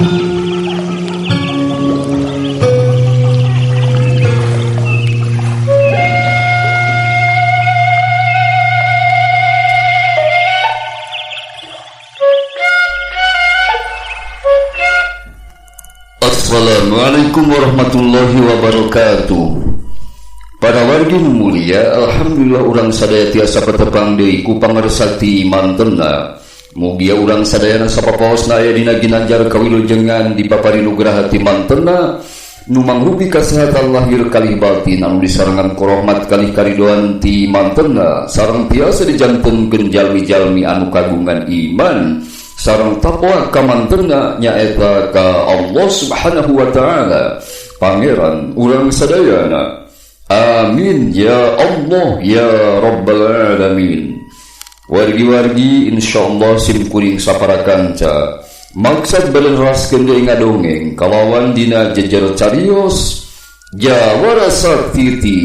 Assalamualaikum warahmatullahi wabarakatuh. Para wargi nu mulia, alhamdulillah urang sadaya tiasa patepang deui ku pangarsa ti mantena. Mugia urang sadayana sapapaosna aya dina ginanjar kawilujengan di papari nugraha ti mantena nu mangrupi kasehatan lahir kalih batin anu disarengan ku rahmat kalih karidoan ti mantena sareng tiasa dijantenkeun jalmi-jalmi anu kagungan iman sareng takwa ka mantena nyaeta ka Allah Subhanahu wa taala Pangeran urang sadayana. Amin ya Allah ya Rabbal alamin. Wargi-wargi insyaallah sim kuring sapara kanca maksad bade neraskeun deui ngadongeng kalawan dina jejer carios Jawara Sakti ti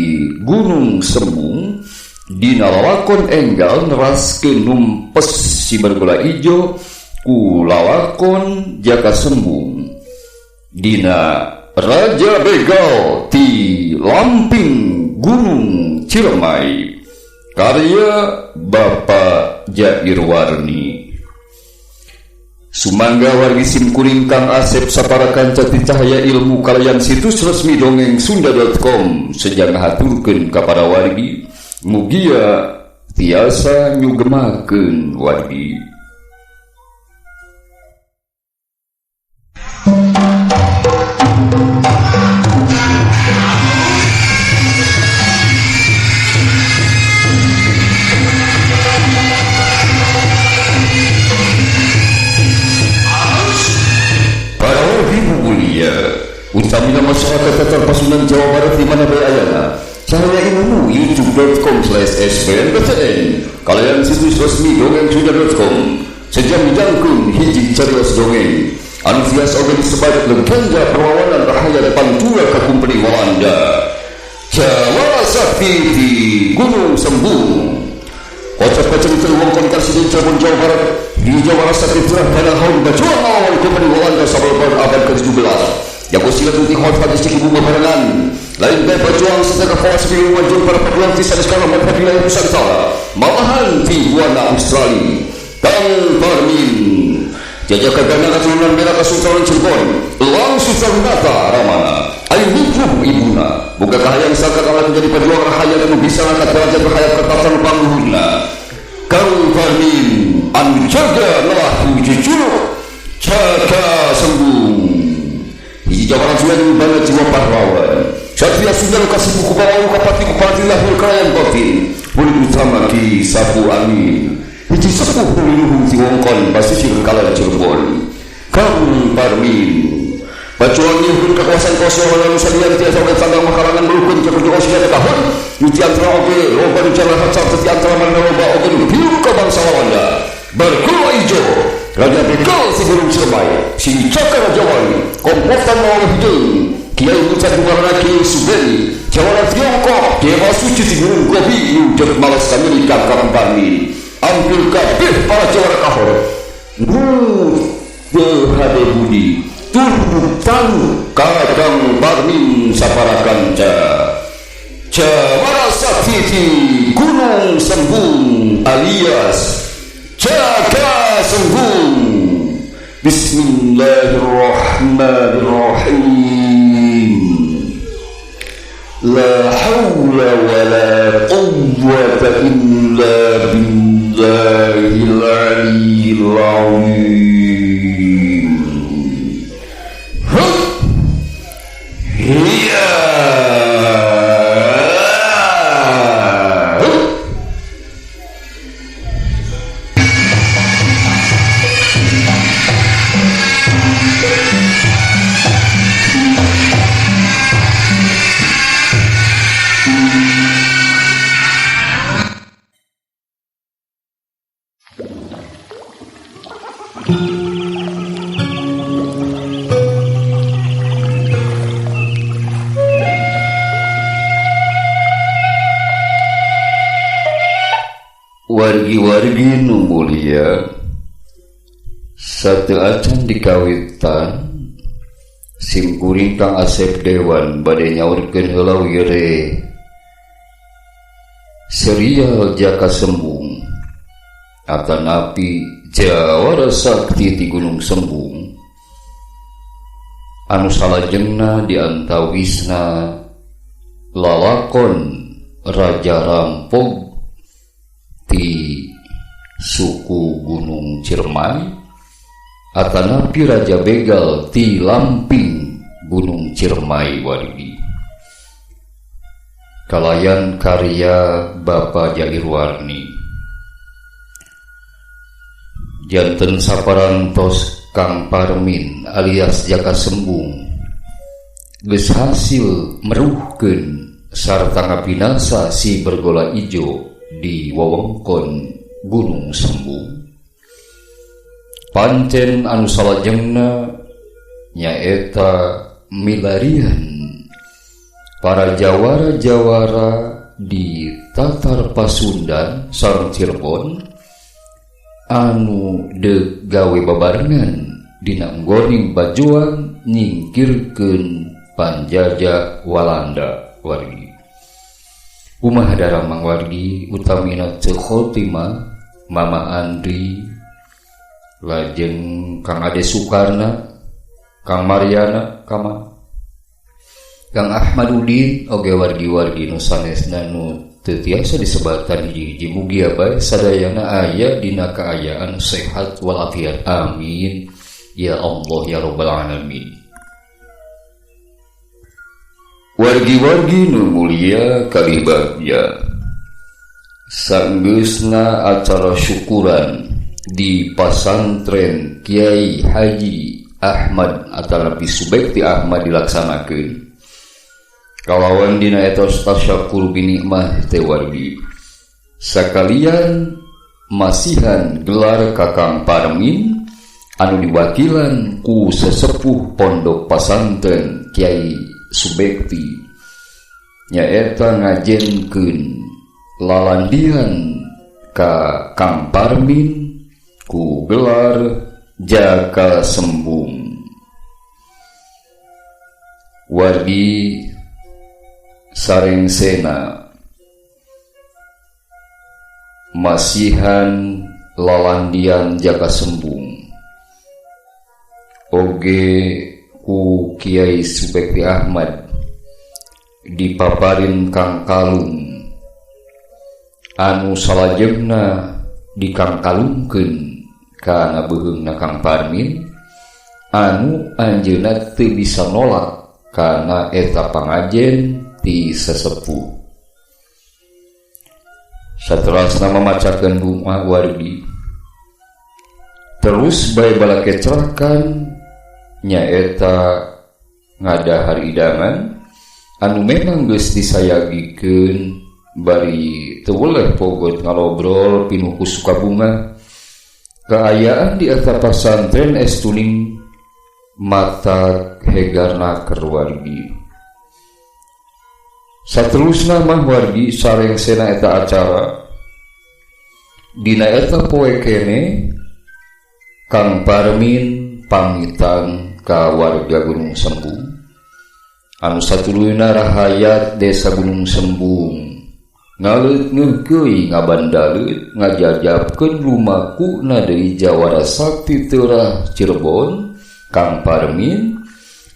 Gunung Sembung dina lalakon enggal neraskeun numpes si bergula ijo ku lalakon Jaka Sembung dina Raja Begal ti Lamping Gunung Ciremai karya Bapak Jair Warni. Sumangga wargi simkuring Kang Asep sapara kanca ti Cahaya Ilmu kalayan situs resmi dongeng sunda.com sejang ngahaturkeun ka para wargi mugia tiasa nyugemakeun wargi. Utamina masyarakat Tatar Pasundan Jawa Barat di mana bae ayana. Cahaya Ilmu youtube.com/sbnptn kalian situs resmi dongeng sunda.com sejam midangkeun hiji carios dongeng anu tiasa oge disebat legenda perlawanan rakyat Pantura ka kumpeni Walanda. Jawara Sakti di Gunung Sembung. Kocok-kocok itu wongkon Karsiden Cirebon Jawa Barat di Jawara Sakti Turah pada tahun berjuang melawan kumpeni Walanda sabaraha abad ke-17. Jago silat putih hot hadis ciki bunga barengan lain bae berjuang setengah kawas biru maju para pejuang di sana sekarang mereka wilayah Nusantara malahan di Buana Australia. Kang Parmin jajah kagana keturunan merah Kesultanan Cirebon langsung Sarunata Ramana ayu mikruh ibuna buka kahayang sangka kalah menjadi pejuang rakyat anu bisa ngangkat derajat rakyat ketatan pangluhurna. Kang Parmin anu jaga nelah jujur jaga sembung hiji jawaran sudah banget jiwa pahlawan Satria Sunda kasih buku bawang kapati kupati lahir kalayan batin murid utama Ki Sapu Amin hiji sepuh luhung ti wongkon pasisir kalayan Cirebon. Kang Parmin bacuan nyuhun kekuasaan kosong lalu salian tiasa oge tanggang makarangan melukun jago-jago sia tahun nu ti antara oge loba nu jalan hacar ti antara mana loba oge nu piuk ka bangsa Walanda bergula ijo Raja Begal si Gunung Ciremai, si Cakar Raja Wali, komplotan mawar hidung, Kiai Musa Dumarana Kiai Subeni, Jawara Tiongkok, Dewa Suci si Gunung Gobi, Nujek Malas Amerika Kang Parmin, ambil kabeh para jawara kahor, nu hade budi, tunduk tanu Kakang Parmin sapara kanca. Jawara Sakti di Gunung Sembung alias Jaka Sembung. Bismillahirrahmanirrahim. La hawla wa la quwwata illa billahil aliyyil azim. Hup. Hiya. Wargi-wargi nu mulia, sateu acan dikawitan Simkuring Kang Asep Dewan bade nyaurkeun heula wire serial Jaka Sembung atanapi Jawara Sakti ti Gunung Sembung anu salajengna diantawisna lalakon Raja Rampog ti suku Gunung Ciremai atanapi Raja Begal ti Lamping Gunung Ciremai wargi. Kalayan karya Bapak Jairwarni. Janten saparantos Kang Parmin alias Jaka Sembung geus hasil meruhkeun sarta ngabinasa si Bergola Ijo di wewengkon Gunung Sembung. Pancen anu salajengna nyaeta milarian para jawara-jawara di Tatar Pasundan sareng Cirebon anu deuk gawe babarengan dina nggoning bajuang nyingkirkeun panjajah Walanda wargi. Kumaha daramang wargi utamina Ceu Khotimah, Mama Andri, lajeng Kang Ade Sukarna, Kang Mariana, Kama Kang Ahmadudin, oge wargi-wargi nu sanesna nu teu tiasa disebatan hiji-hiji mugia bae sadayana aya dina kaayaan sehat walafiat. Amin ya Allah ya rabbal alamin. Wargi-wargi nu mulia kalih bagja, sanggeusna acara syukuran di pasantren Kiai Haji Ahmad atanapi Subekti Ahmad dilaksanakeun kalawan dina etos tasyakur binikmah teh wargi. Sakalian masihan gelar Kakang Parmin anu diwakilan ku sesepuh pondok pasantren Kiai Subekti nyaeta ngajenkeun lalandian ka Kang Parmin ku gelar Jaka Sembung. Wargi sarengsena masihan lalandian Jaka Sembung oge ku Kiai Subekti Ahmad dipaparin Kang Kalung anu salajengna dikangkalungkeun kana beuheungna Kang Parmin anu anjeunna teu bisa nolak kana eta pangajen ti sesepuh. Saterasna mamacakeun bunga wargi terus bae balakecrakan nyaeta ngadahar idangan anu memang geus disayagikeun bari teu weleh pogot ngalobrol pinuh ku sukabunga. Kaayaan di eta pasantren estuning mata hegarna keur wargi. Saterusna mah wargi sarengsena eta acara dina eta poe kene Kang Parmin pamitan ka warga Gunung Sembung anu satuluyna rahayat desa Gunung Sembung ngaleut ngeukeui ngabandaleut ngajajabkeun lumakuna deui Jawara Sakti Teurah Cirebon Kang Parmin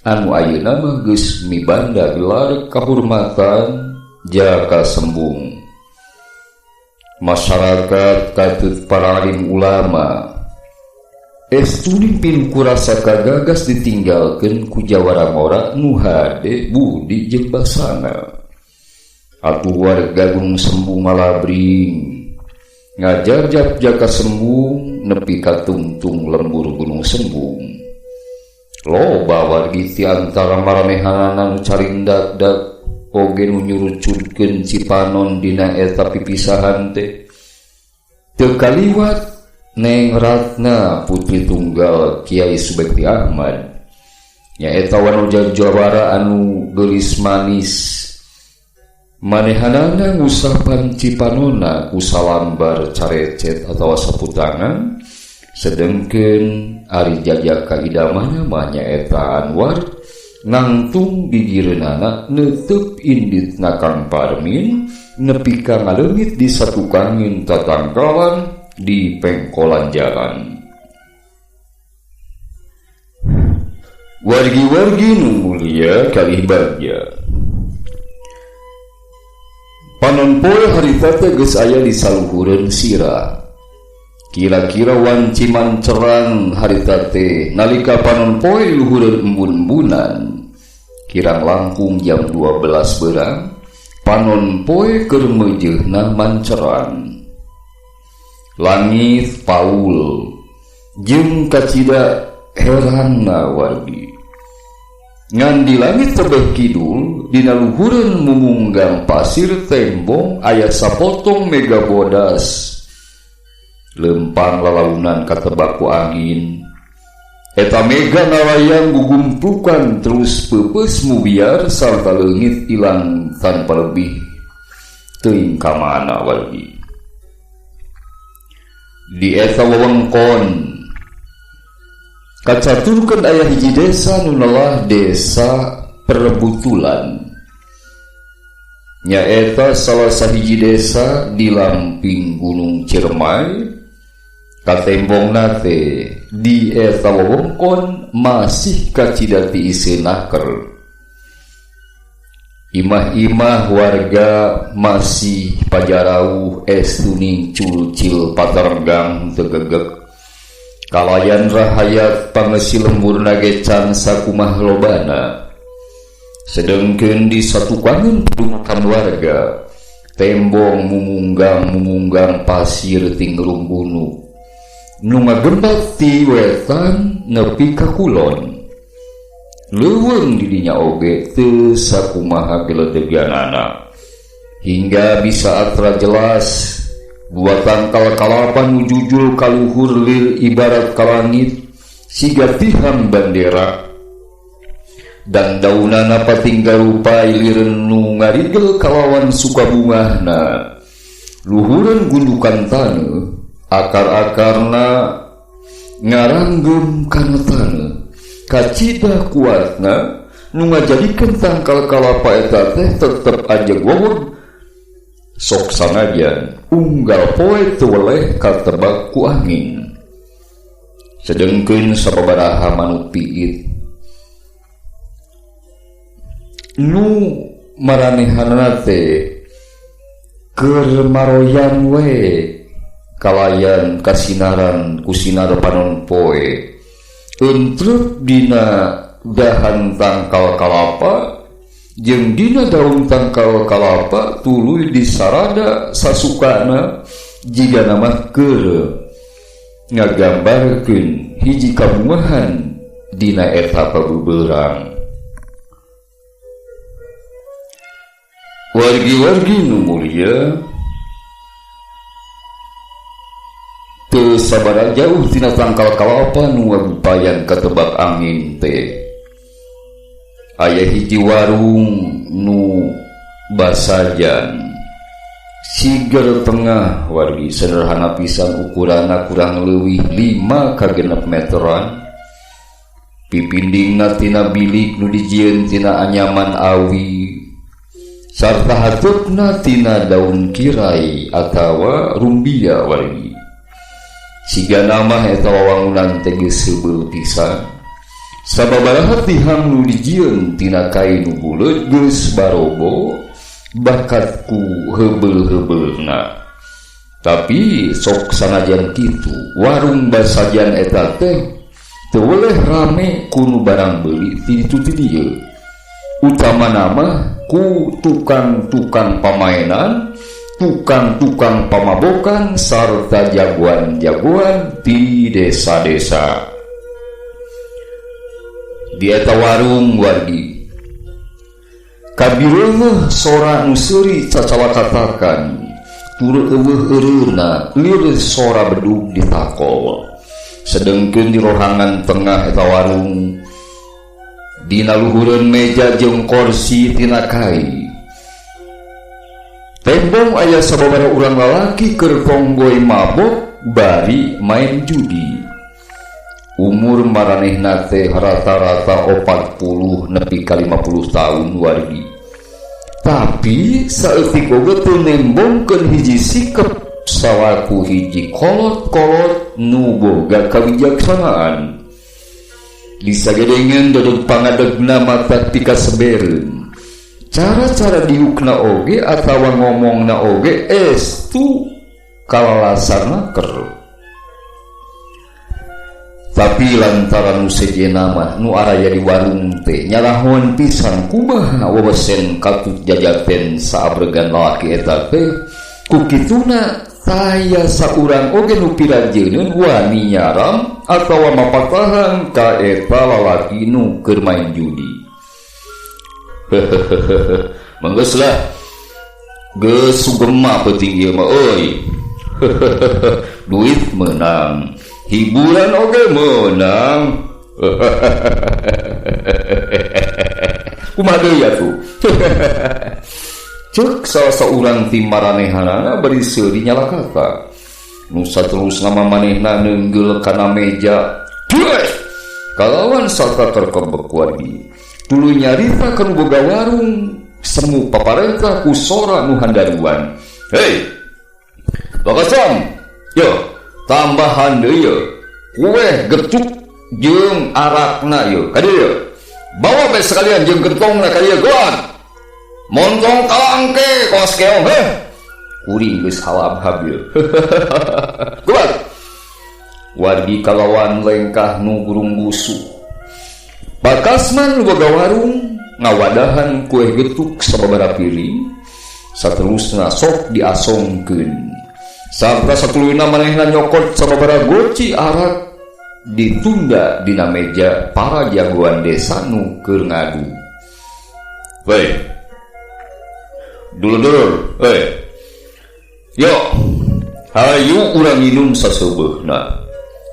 anu ayeuna mah geus mibanda gelar kahormatan Jaka Sembung. Masyarakat katut para alim ulama estuning pin kurasa kagagas ditinggalkeun ku jawara ngora nu hade budi jeung basana. Atuh warga Gunung Sembung malabring ngajarjab Jaka Sembung nepi ka tungtung lembur Gunung Sembung. Loba wargi ti antara maranehanana nu carindak-dak oge nu nyurucutkeun cipanon dina eta pipisahan teh. Teu kaliwat Neng Ratna putri tunggal Kiai Subekti Ahmad nyaeta wanoja jawara anu geulis manis Manehanana ngusapan cipanona ku salambar carecet atawa saputangan, sedengkeun ari jajaka idamana mah nyaeta Anwar Nangtung gigireunana neuteub inditna Kang Parmin nepi ka ngaleungit di satukangeun tatangkalan di pengkolan jalan. Wargi-wargi nu mulia kalih bagja. Panon poe harita teh geus aya di saluhureun sirah. Kira-kira wanci mancerang harita teh nalika panon poe luhureun embun-embunan. Kirang langkung jam 12 berang, panon poe keur meujeuhna mancerang. Langit paul jeung kacida heranna wargi. Ngan di langit tebeh kidul, dina luhureun mumunggang pasir tembong aya sapotong mega bodas. Lempang lalaunan katebak ku angin. Eta mega ngalayang gugumplukan terus peupeus mubiar sarta leungit ilang tanpa lebih teuing ka mana wargi. Di eta wewengkon kacaturkeun aya hiji desa nu nelah desa Perbutulan. Nyaeta salah sahiji desa di lamping Gunung Ciremai. Katembongna teh di eta wewengkon masih kacida tiiseun naker. Imah-imah warga masih pajarauh es tuning culcil patarenggang teu gegek. Kalayan rahayat pangeusi lemburna ge can sakumah lobana. Sedengkeun di satukangeun pedukan warga, tembong mumunggang-mumunggang pasir tinggerung gunung. Nu ngagembat ti wetan nepi ka kulon. Leuweung di dinya oge teu sakumaha geledeganana. Hingga bisa atra jelas dua tangkal kalapa nu jujul kaluhur lir ibarat ka langit siga tihang bandera. Dan daunana patinggal rupa lireun nu ngarigel kalawan sukabungahna. Luhureun gundukan taneuh, akar-akarna ngaranggem kana taneuh. Kacida kuatna nu ngajadikeun tangkal kalapa eta teh tetep aja goweg. Sok sanajan unggal poe teu weleh katebak ku angin. Sedengkeun sababaraha manuk piit nu maranehanana teh keur maroyan we kalayan kasinaran ku sinar panon poe. Entrep dina dahan tangkal kalapa jeung dina daun tangkal kalapa tuluy disarada sasukana jigana mah keur ngagambarkeun hiji kabungahan dina eta pabeberang. Wargi-wargi nu mulia, teu sabaraha jauh tina tangkal kalapa nu ngagupayan katebak angin teh aya hiji warung nu basajan siger tengah wargi, sederhana pisan ukuranna kurang leuwih 5 ka 6 meteran. Pipindingna tina bilik nu dijieun tina anyaman awi sarta hateupna tina daun kirai atawa rumbia wargi. Sigana mah eta wawangunan teh geus seubeul pisan. Sababaraha tihang nu dijieun tina kai nu buleut geus barobo bakat ku heubeul-heubeulna. Tapi sok sanajan kitu, warung basajan eta teh teu weleh rame ku nu barang beuli ti ditu ti dieu. Utamana mah ku tukang-tukang pamainan, tukang-tukang pamabokan sarta jagoan-jagoan di desa-desa. Di eta warung wargi kabireungeuh sora nu seuri cacalakatakan, tur eueuh eureuna lir sora bedug ditakol. Sedengkeun di rohangan tengah eta warung, dina luhureun meja jeung korsi tina kai. Tembong aya sababaraha urang lalaki keur tonggoy mabok bari main judi. Unggal Umur maranehna teh rata-rata 40 nepi ka 50 tahun wargi. Tapi saeutik oge teu nembongkeun hiji sikep salaku hiji kolot-kolot nu boga kawijaksanaan. Disagedengeun dodog pangadegna mata pikasebereun. Cara-cara diukna oge atawa ngomongna oge estu kalalasarna ker. Tapi lantaran nu sejenna mah nu araya di warung teh nyalahon pisan kumaha wewesen katut jajaten saabregan lalaki eta teh ku kituna taya saurang oge nu pirajeuneun wani nyaram atawa mapatahan ka eta lalaki nu keur main judi. Hehehe, manggeus lah. Geus sugema peuting ieu mah euy. Duit menang, hiburan oge menang. Kumaha deui atuh? Ceuk salah saurang ti maranehanana bari seuri nyalakata. Nu saterusna mah manehna neunggul kana meja. Kalawan sarta terkebek wargi. Tuluy nyarita ka nu boga warung semu paparentah ku sora nu handaruan. Hei, Bakasam, yo tambahan deui ye. Kue getuk jeung arakna ye. Ka dieu ye. Bawa bae sekalian jeung gentongna ka dieu goan. Montong kalangke kos keong heh. Kuring geus halab-hab ye. Goan. Wargi kalawan lengkah nu burung busu. Bakasman nu boga warung ngawadahan kue getuk sababaraha piring saterusna sok diasongkeun. Sarta satuluyna manehna nyokot sababaraha goci arak ditunda dina meja para jagoan desa nu keur ngadu. Hei. Dulur-dulur, hei. Yo, hayu urang minum saseubeuna.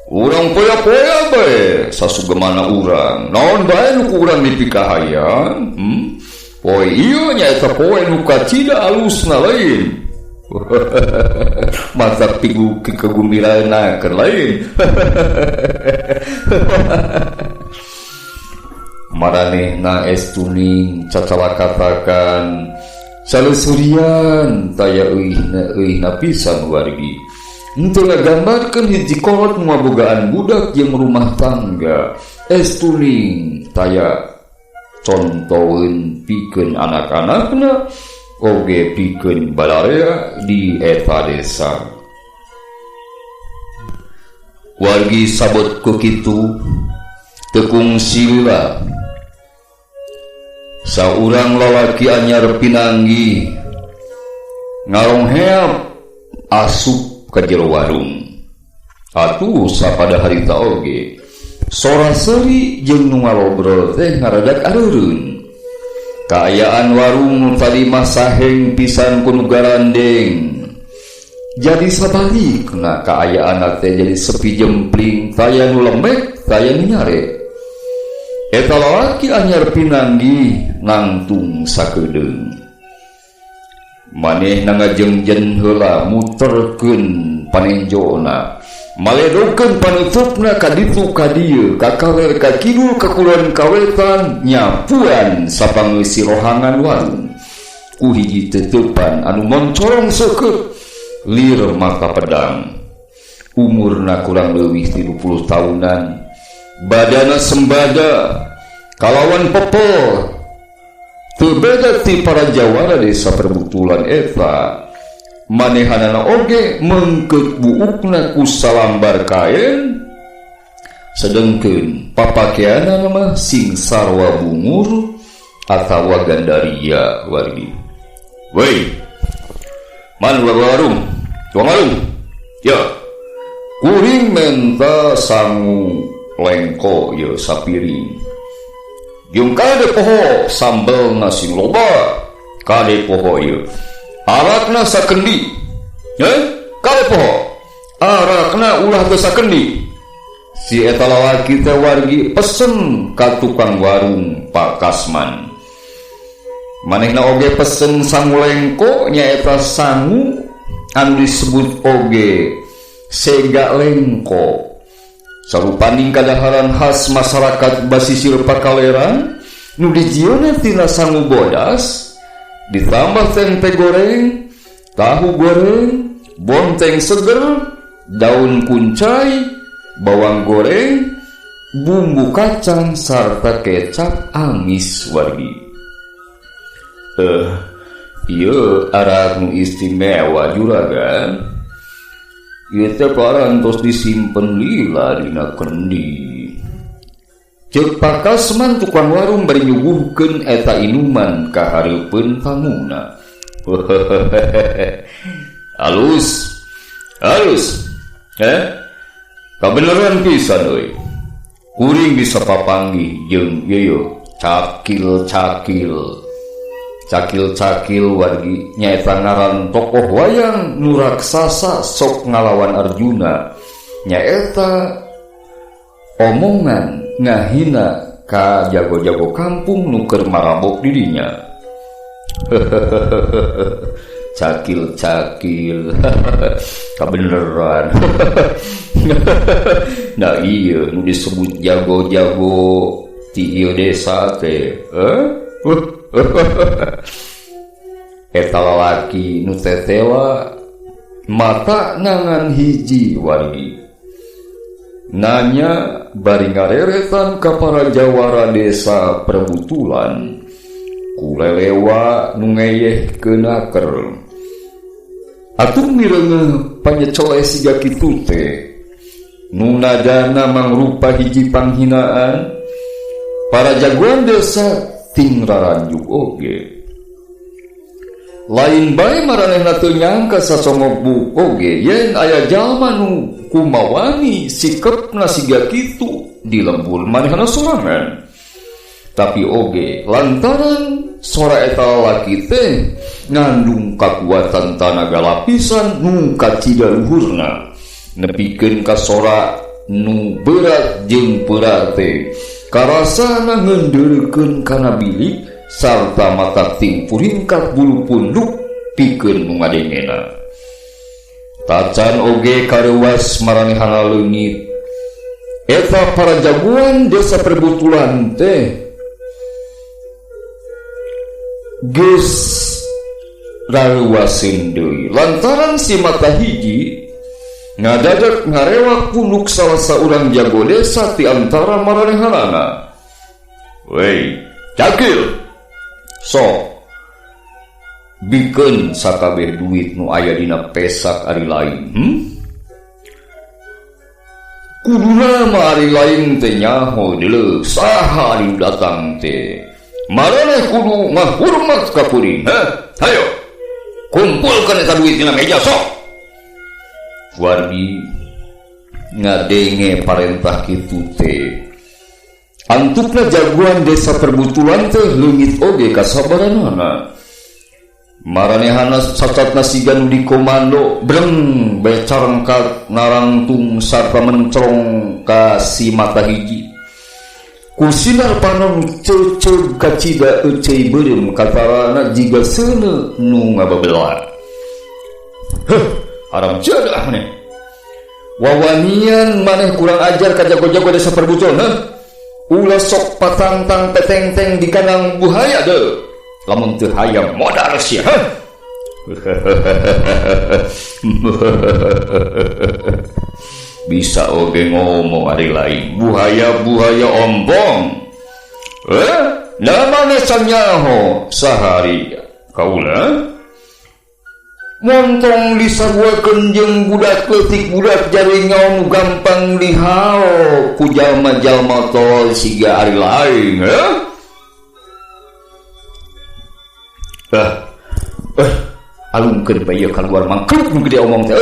Urang poya-poya bae sasugemana urang. Naon bae nu ku urang dipikahayang? Poe ieu nyaeta poe nu kacida alusna lain. Matak pigu kegembiraanna keur lain. Maranehna estuning cacalakatakan saleusurian taya euihna euihna pisan wargi. Henteu ngagambarkeun hiji kolot nu ngabogaan budak jeung rumah tangga. Estuning taya contoeun pikeun anak-anakna oge pikeun balarea di eta desa. Wargi sabot ku kitu teu kungsi lila. Saurang lalaki anyar pinanggih ngarongheap asup ka jero warung. Atuh sapada harita oge sora seuri jeung nu ngalobrol teh ngaradak areureun. Kaayaan warung nu tadi mah saheng pisan ku nu garandeng. Jadi sabalikna kaayaan teh jadi sepi jempling, taya nu lembek, taya nu nyare. Eta lalaki anyar pinanggih nangtung sakedeung. Manehna ngajengjen heula muterkeun panenjona, maledokeun panutupna ka ditu ka dieu, ka kaler ka kidul ka kulon ka wetan, nyapuan sapangeusi rohangan warung. Ku hiji teteupan anu moncorong seukeut lir mata pedang. Umurna kurang leuwih 30 tahunan, badana sembada kalawan pepel. Teu beda ti para jawara desa perbutulan eta. Manehanana oge mengkeut buukna ku salambar kain, sedengkeun papakeanana mah sing sarwa bungur atawa gandaria wargi. Woi, man warung, tuang warung. Ya, kuring menta sangu lengko ye sapiring. Jeung kade poho sambel sing loba kade poho ieu. Arakna sakendi. Kade poho. Arakna ulah teu sakendi. Si eta lalaki teh wargi pesen ka tukang warung Pak Kasman. Manehna oge pesen sangu lengko nyaeta sangu anu disebut oge sega lengko. Sarupaning kadaharan khas masyarakat basisir Pakaleran nu dijieunna tina sangu bodas ditambah tempe goreng, tahu goreng, bonteng seger, daun kuncai, bawang goreng, bumbu kacang sarta kecap amis wargi. Ieu arak nu istimewa juragan. Ieu teh parantos disimpen lila dina kendi. Ceuk Pak Kasman tukang warung bari nyuguhkeun eta inuman ka hareupeun tamuna. Halus. Halus. Kabeneran pisan euy. Kuring bisa papanggih jeung ieu cakil-cakil. Cakil-cakil wargi nyaeta ngaran tokoh wayang nu raksasa sok ngalawan Arjuna. Nyaeta omongan ngahina ka jago-jago kampung nu keur marabok dirinya. Cakil-cakil. Kabeneran. Nah iya nu disebut jago-jago ti ieu desa teh. Eta lalaki nu tetela mata nangan hiji wargi. Nanya bari ngareretan ka para jawara desa Perbutulan. Kulelewa nu ngeyeh keunaker. Atuh mireungeuh panyecele siga kitu teh. Nu nadana mangrupa hiji panghinaan. Para jagoan desa ting raranjuk oge. Lain bae maranehna teu nyangka sasongok buk oge yen aya jalma nu kumawani sikepna siga kitu di lembur manehna sorangan. Tapi oge lantaran sora eta lalaki teh ngandung kakuatan tanaga lapisan nu kacida luhurna nepikeun ka sora nu berat jeung peurat teh karasana ngeundeurkeun kana bilik sarta mata ting puringkat bulu punduk pikeun nu ngadengena. Tacan oge kareuwas maranehana leungit. Eta para jagoan desa Perbutulan teh geus rareuwaseun deui lantaran si mata hiji ngadadak ngarewak punuk salah saurang jago desa ti antara maranehanana. Wey, cakil. Sok bikeun sakabeh duit nu aya dina pesak ari lain. Kuduna mah ari lain teh nyaho deuleu saha ari datang teh. Maraneh kudu ngahurmat ka kuring. Hayo. Kumpulkeun eta duit dina meja sok. Wargi ngadenge parentah kitu teh. Antukna jagoan desa Perbutulan teh leungit oge kasabaranana. Maranehana sacatna siga nu dikomando breng bae carengkat narangtung sarta mencerong ka si mata hiji. Ku sinar panon ceuceug kacida euceuy beureum katarana jiga seuneu nu ngababela. Heuh, haram jadah maneh. Wawanian maneh kurang ajar ka jago-jago desa Perbutulan, heuh. Ulah sok patangtang petengteng di kandang buhaya deuh. Lamun teu hayang modar sia, heuh. Bisa oge ngomong ari lain. Buhaya-buhaya ompong. Namanya sanyaho sahari kaula. Montong disaruakeun jeung budak leutik budak jaringan nu gampang dihao ku jalma-jalma tol siga ari lain, Alungkeun bae ieu kaluar mangkruk nu gede omong teh.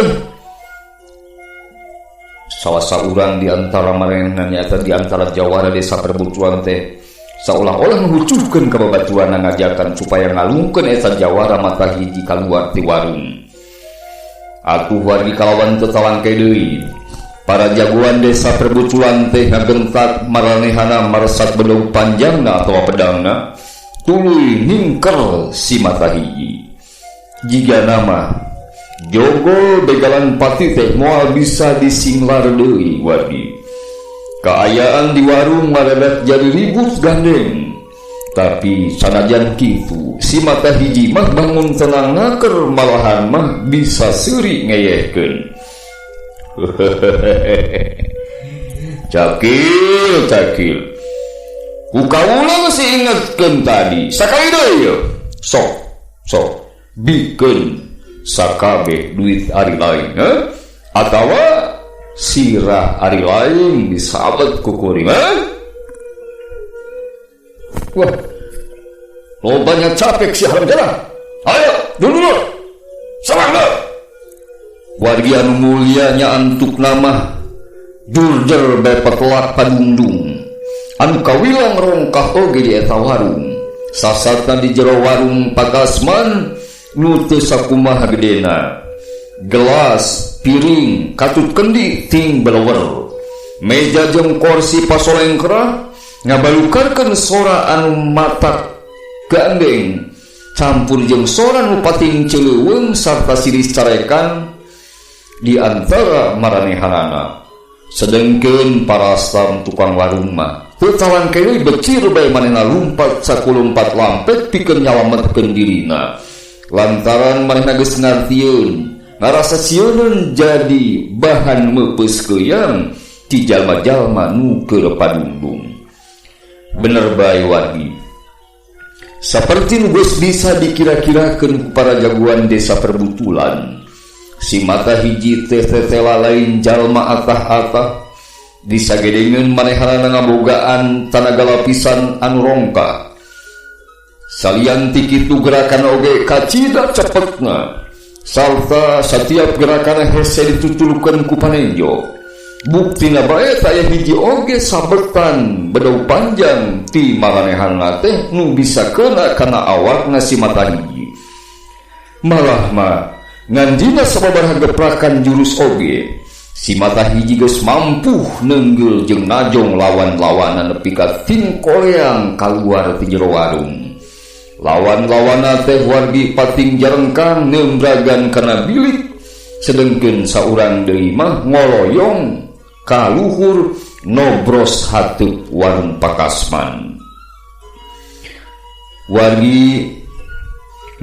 Salah saurang di antara maranehna nyaeta di antara jawara desa Perbutulan teh seolah-olah ngucuhkeun ka babaturanna ngajakan supaya ngalungkeun eta jawara mata hiji kaluar ti warung. Atuh wargi kalawan teu talangke deui. Para jagoan desa Perbutulan teh ngagentak maranehana maresat bedog panjangna atawa pedangna tuluy ningker si mata hiji. Jiga nama Jogol begalan pati teh moal bisa disinglar deui wargi. Kaayaan di warung maradat jadi ribut gandeng. Tapi sanajan kitu si mata hiji mah bangun tenang naker malahan mah bisa seuri ngeyehkeun. Cakil cakil. Ku kaula geus ingetkeun tadi sakali deui yeuh. Sok sok bikeun sakabeh duit ari lain atawa sirah ari lain disabet ku kuring. Wah, lobanya capek si haram jalan. Ayo, dulu. Serang dulu. Wargi anu mulia nya antuk nama jurjer bae petelak padungdung. Anu kawilang rongkah oge di eta warung. Sasatna di jero warung Pakasman nu teu sakumaha gedena. Gelas, piring, katut kendi ting belewer. Meja jeung kursi pasolengkrah ngabalukarkeun sora anu matak gandeng campur jeung sora nu pating celeuweung sarta siris carekan di antara maranehanana. Sedengkeun parastam tukang warung mah teu calangkeui becir bae manehna lumpat sakulumpat lampet pikeun nyalametkeun dirina. Lantaran manehna geus ngartieun ngarasa sieuneun jadi bahan meupeus keuyang ti jalma-jalma nu keur padungdung. Bener bae wargi. Saperti nu geus bisa dikira-kirakeun ku para jagoan desa Perbutulan. Si mata hiji teh tetela lain jalma atah-atah disagedengeun manehanana ngabogaan tanaga lapisan anu rongkah. Salian ti kitu gerakan oge kacida cepetna. Sarta satiap gerakan hese ditutulukeun ku panenjo. Buktina bae taya hiji oge sabetan bedau panjang ti maranehanna teh nu bisa kena kana awakna si mata hiji. Malah mah nganjina sababaraha geprakan jurus oge si mata hiji geus mampu nenggel jeung najong lawan-lawanan nepi ka tingkoleang kaluar ti jero warung. Lawan-lawanna teh wargi pating jarengkang neumbragan kana bilik sedengkeun saurang deui mah ngoloyong kaluhur nobros hateup warung Pakasman. Wargi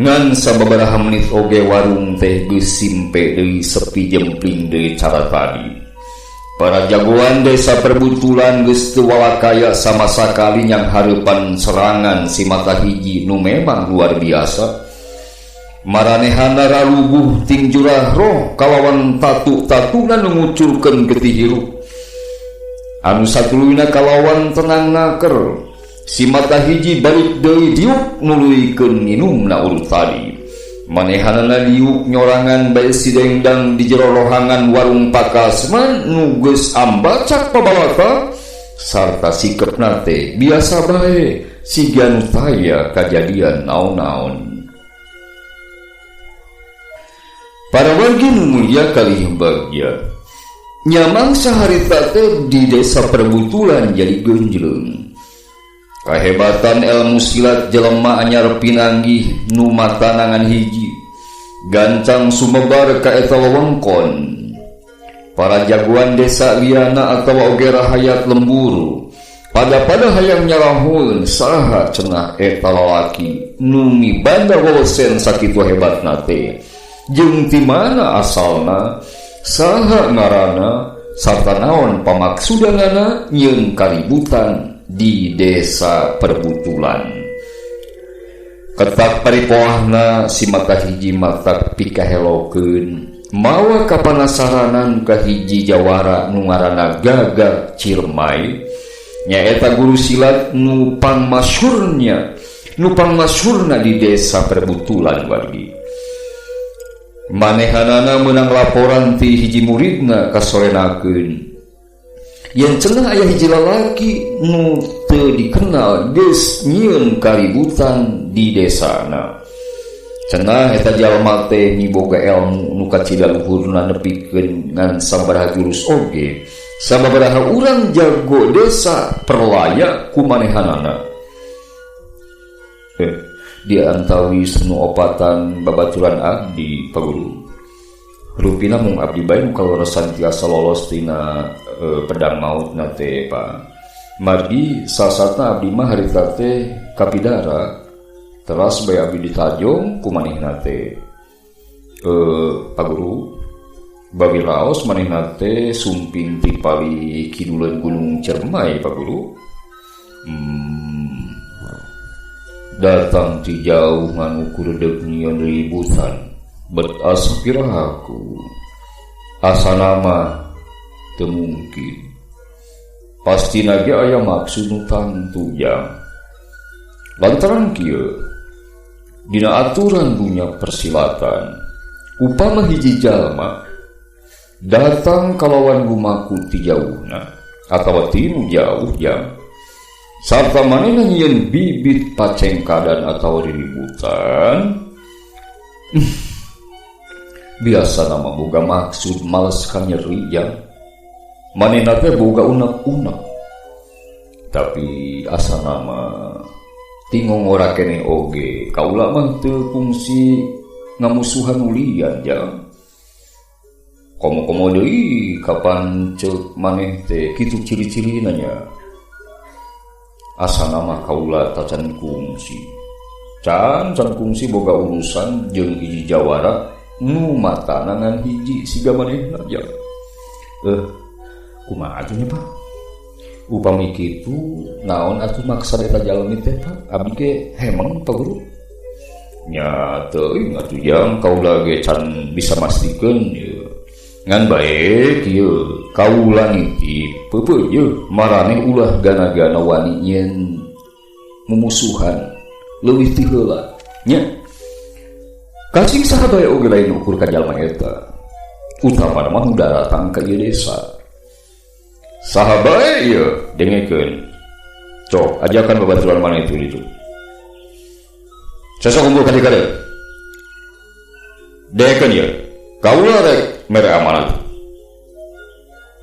ngan sababaraha menit oge warung teh geus simpe deui sepi jempling deui cara tadi. Para jagoan desa Perbutulan geus teu walakaya sama sakali nyang hareupan serangan si mata hiji nu memang luar biasa. Maranehana ralubuh ting jurah roh kalawan tatu-tatuna nu ngucurkeun getih hirup. Anu satuluyna kalawan tenang naker. Si mata hiji balik deui diuk nuluykeun nginumna urut tadi. Manehanana diuk nyorangan bae sidengdang di jero rohangan warung Pakasman nu geus ambacak pabalata sarta sikepna teh biasa bae siga nu taya kajadian naon-naon. Para wargi nu mulia kalih bagya, nyamangsa harita teh di desa Perbutulan jadi genjleng. Kahebatan ilmu silat jelema anyar pinanggih nu matanangan hiji, gancang sumebar ka eta wewengkon. Para jagoan desa liana atawa oge rahayat lembur, pada-pada hayang nyarahun saha cenah eta lalaki nu mibanda wewesen sakitu hebatna teh. Jeung ti mana asalna, saha ngaranna, sarta naon pamaksudanana nyieun kaributan di desa Perbutulan. Ketak paripoahna si mata hiji mata pikahelokeun mawa kapanasaranan ka hiji jawara nu ngaranna Gagak Cirmai, nyaeta guru silat nu pangmasyhurna di desa Perbutulan wargi. Manehanana meunang laporan ti hiji muridna kasorenakeun yen cenah aya hiji lalaki nu teu dikenal geus nyieun kaributan di desana. Cenah eta jalma teh miboga elmu nu kacida luhurna nepikeun ngan sabaraha jurus oge sababaraha urang jago desa perlaya ku manehanana. Di antawis nu opatan babaturan abdi paguru. Rupina mung abdi bae nu kaleresan tiasa lolos tina pedang maut na teh Pak. Margi sasatna abdi mah harita teh kapidara teras bae abdi ditajong ku manehna teh. Pak Guru bagi raos manehna teh sumping ti pali kiduleun Gunung Cermai Pak Guru. Datang ti jauh ngan ukur deuk nyieun ributan bet asa piraku asa nama teu mungkin pasti ge aya maksud nu tangtu jang lantaran kieu dina aturan dunya persilatan upama hiji jalma datang kalawan gumaku ti jauhna atawa ti nu jauh jang sarta manehna nyieun bibit pacengkadan atawa riributan biasa nama boga maksud males ka nyeri jang manehna teh boga unek-unek tapi asa nama tingongora keneh oge kaula mah teu kungsi ngamusuhan ulian jang komo-komo deui kapan ceuk maneh teh kitu ciri-cirina nya asa nama kaula tacan kungsi can kungsi boga urusan jeung hiji jawara nu matana ngan hiji siga manehna jang. Kumaha atuh nya Pak upami kitu naon atuh maksad eta jalmi teh Pak abdi ge hemeng Pak Guru nya teuing atuh jang kaula ge can bisa mastikeun ieu ngan bae kieu kaula nitip peupeut yeuh maraneh ulah gana-gana wani nyieun mumusuhan leuwih ti heula nya kasing saha bae oge lain ukur ka jalma eta utamana mah nu daratang ka ieu desa saha bae ieu dengekeun cok ajakan babaturan maneh itu ditu sosok kumpul ka dieu dengekeun ieu kaula rek mere amanat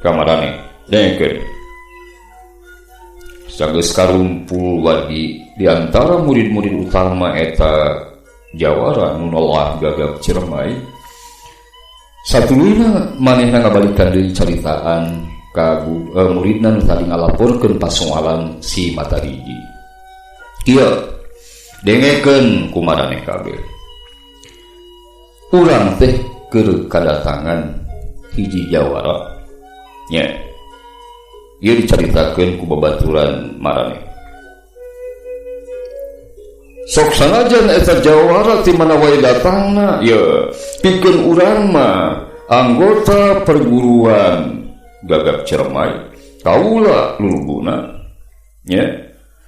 kamarane dengekeun sageus karumpul wargi di antara murid-murid utama eta jawara nu nolah Gagak Ciremai satuluyna manehna ngabalikan deui caritaan ka muridna nu tadi ngalaporkeun pasoalan si Matariji kieu dengekeun kumaraneh kabeh urang teh keur kadatangan hiji jawara nya ieu dicaritakeun ku babaturan maraneh sok sanajan eta jawara ti mana wae datangna ye pikeun urang mah anggota perguruan Gagak Ciremai kaula luluguna nya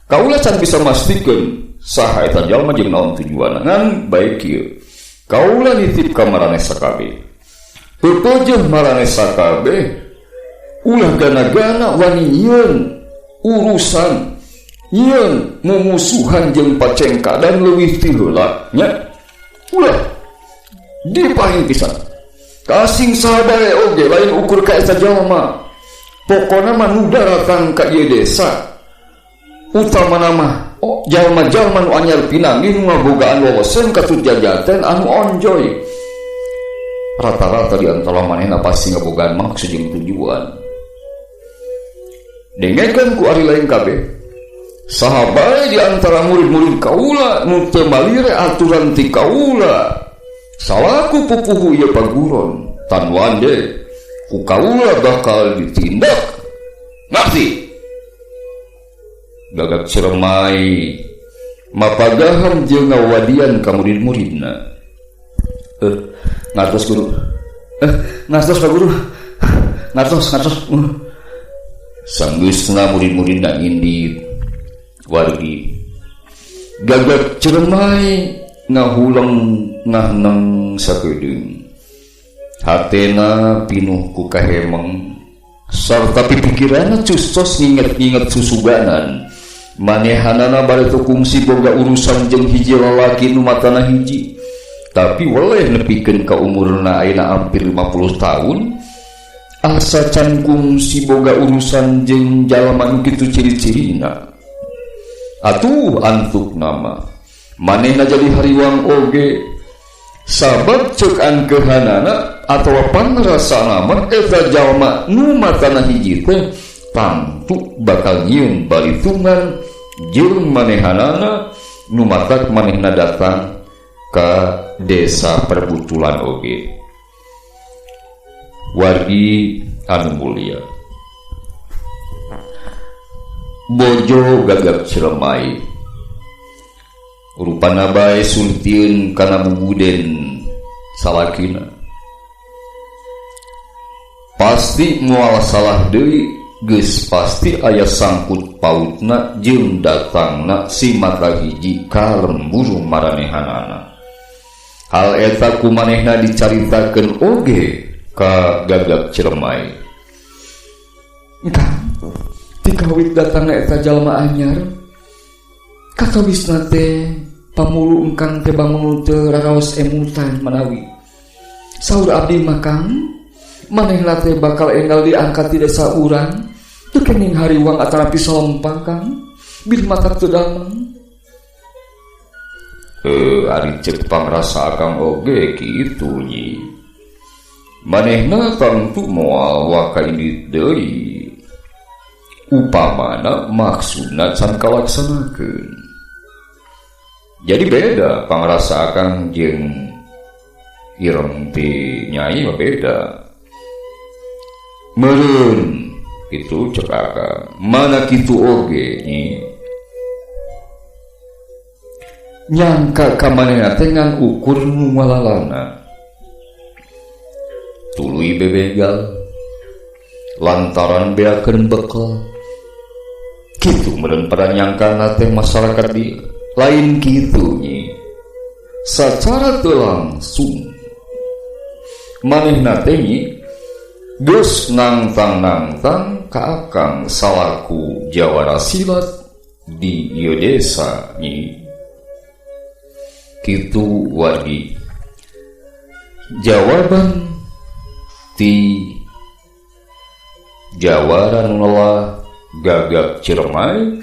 kaula can bisa mastikeun saha eta jalma jeung naon tujuanna ngan bae kieu kaula nitip ka maraneh sakabeh peupeujeuh maraneh sakabeh ulah gana-gana wani nyieun urusan nyieun mumusuhan jeung pacengkadan leuwih ti heula nya ulah dipahing pisan kasing saha bae oge lain ukur ka eta jalma pokona mah nu daratang ka ieu desa utamana mah jalma-jalma nu anyar pinanggih nu ngabogaan wawasan katut jajaten anu onjoy rata-rata di antara manehna pasti ngabogaan maksud jeung tujuan dengekeun ku ari lain kabeh saha bae di antara murid-murid kaula nu teu malire aturan ti kaula salaku pupuhu ieu paguron tan wande ku kaula bakal ditindak ngerti Gagak Ciremai mapagahan jeung ngawadian ka murid-muridna ngartos guru ngartos Pak Guru ngartos sanggeusna murid-muridna ngindit wargi Gagak Ciremai ngahuleng ngahneng sakedeung hatena pinuh ku kahemeng sarta pipikiranna custos nginget-nginget susuganan manehanana bari teu kungsi boga urusan jeung hiji lalaki nu matana hiji tapi weleh nepikeun ka umurna ayeuna hampir 50 tahun asa can kungsi boga urusan jeung jalma nu kitu ciri-cirina atuh antuk nama manehna jadi hariwang oge sabab ceuk angkehanana atawa pangrasana mah eta jalma nu matana hiji teh tangtu bakal nyieun balitungan jeung manehanana nu matak manehna datang ka desa Perbutulan oge. Wargi anu mulia, bojo Gagak Ciremai rupana bae sultieun kana bubuden salakina. Pasti moal salah deui, geus pasti aya sangkut pautna jeung datangna si mata hiji ka lembur maranehanana. Hal eta ku manehna dicaritakeun oge ka Gagak Ciremai. Kang, tikawit datangna eta jalma anyar, katawisna teh pamulu engkang teh bangun teu raraos emutan manawi. Saur abdi mah Kang, manehna teh bakal enggal diangkat di desa urang, teu kenging hariwang atanapi salempang Kang, bil mata teu damang. Ari ceuk pangrasa akang oge kitu nyi. Manehna tangtu moal waka indit deui. Upamana maksudna can kalaksanakeun. Jadi beda pangrasa akang jeung ireng ti nyai mah beda. Meureun kitu ceuk akang. Mana kitu oge nyi. Nyangka ka manehna teh ngan ukur nu malalana. Tuluy bebegal lantaran beakeun bekel. Kitu meureun pada nyangkana teh masyarakat di lain kitu nyi. Sacara teu langsung manehna teh nyi geus nangtang-nangtang ka akang salaku jawara silat di ieu desa nyi. Kitu wargi. Jawaban ti jawara nu lelah Gagak Ciremai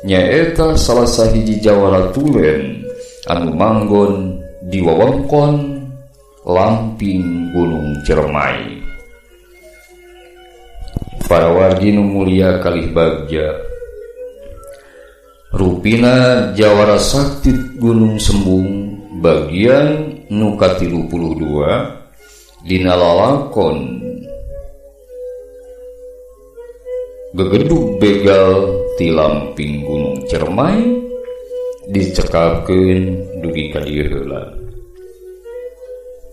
nyaeta salah sahiji jawara tulen anu manggon di wewengkon Lamping Gunung Ciremai. Para wargi nu mulia kalih bagja, rupina jawara sakti Gunung Sembung bagian nu ka-32 dina lalakon gegedug begal ti Lamping Gunung Ciremai dicekapkeun dugi ka dieu heula.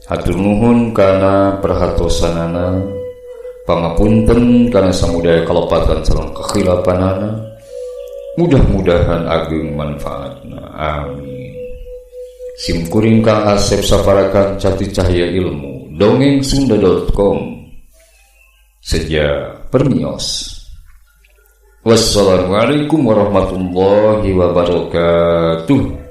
Hatur nuhun kana perhatosanana, pangapunten kana samudaya kalepatan sareng kakhilapanana. Mudah-mudahan ageng manfaatna. Amin. Sim kuring Kang Asep saparakan cati cahaya ilmu dongengsunda.com. Seja permios. Wassalamualaikum warahmatullahi wabarakatuh.